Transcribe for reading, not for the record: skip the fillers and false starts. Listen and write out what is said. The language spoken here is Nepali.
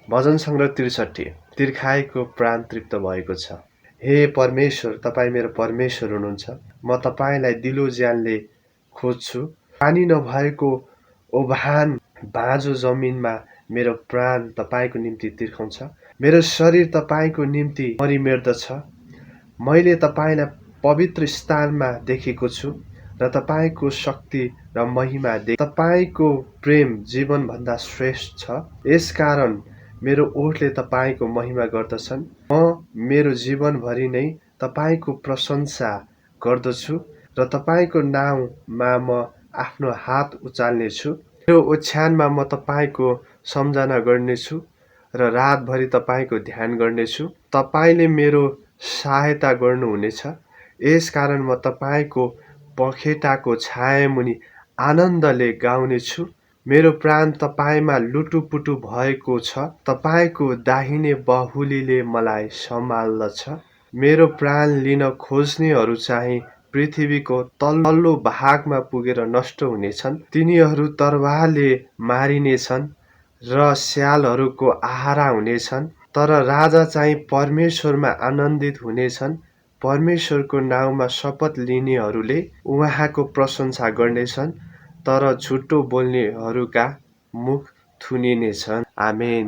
भजन सङ्ग्रह 63 तिर्खाएको प्राण तृप्त भएको छ। हे परमेश्वर, तपाईँ मेरो परमेश्वर हुनुहुन्छ। म तपाईँलाई दिलो ज्यानले खोज्छु। पानी नभएको ओभान बाँझो जमिनमा मेरो प्राण तपाईँको निम्ति तिर्खाउँछ। मेरो शरीर तपाईँको निम्ति मरिमेर्दछ। मैले तपाईँलाई पवित्र स्थानमा देखेको छु र तपाईँको शक्ति र महिमा तपाईँको प्रेम जीवनभन्दा श्रेष्ठ छ। यसकारण मेरो ओठले तपाईँको महिमा गर्दछन्। म मेरो जीवनभरि नै तपाईँको प्रशंसा गर्दछु र तपाईँको नाउँमा म आफ्नो हात उचाल्नेछु। मेरो ओछ्यानमा म तपाईँको सम्झना गर्नेछु र रातभरि तपाईँको ध्यान गर्नेछु। तपाईँले मेरो सहायता गर्नुहुनेछ। यसकारण म तपाईँको पखेटाको छायामुनि आनन्दले गाउनेछु। मेरो प्राण तपाईँमा लुटुपुटु भएको छ। तपाईँको दाहिने बाहुलीले मलाई सम्हाल्दछ। मेरो प्राण लिन खोज्नेहरू चाहिँ पृथ्वीको तल्लो भागमा पुगेर नष्ट हुनेछन्। तिनीहरू तरवारले मारिनेछन् र स्यालहरूको आहारा हुनेछन्। तर राजा चाहिँ परमेश्वरमा आनन्दित हुनेछन्। परमेश्वरको नाउँमा शपथ लिनेहरूले उहाँको प्रशंसा गर्नेछन्, तर झुटो बोल्नेहरूका मुख थुनिनेछन्। आमेन।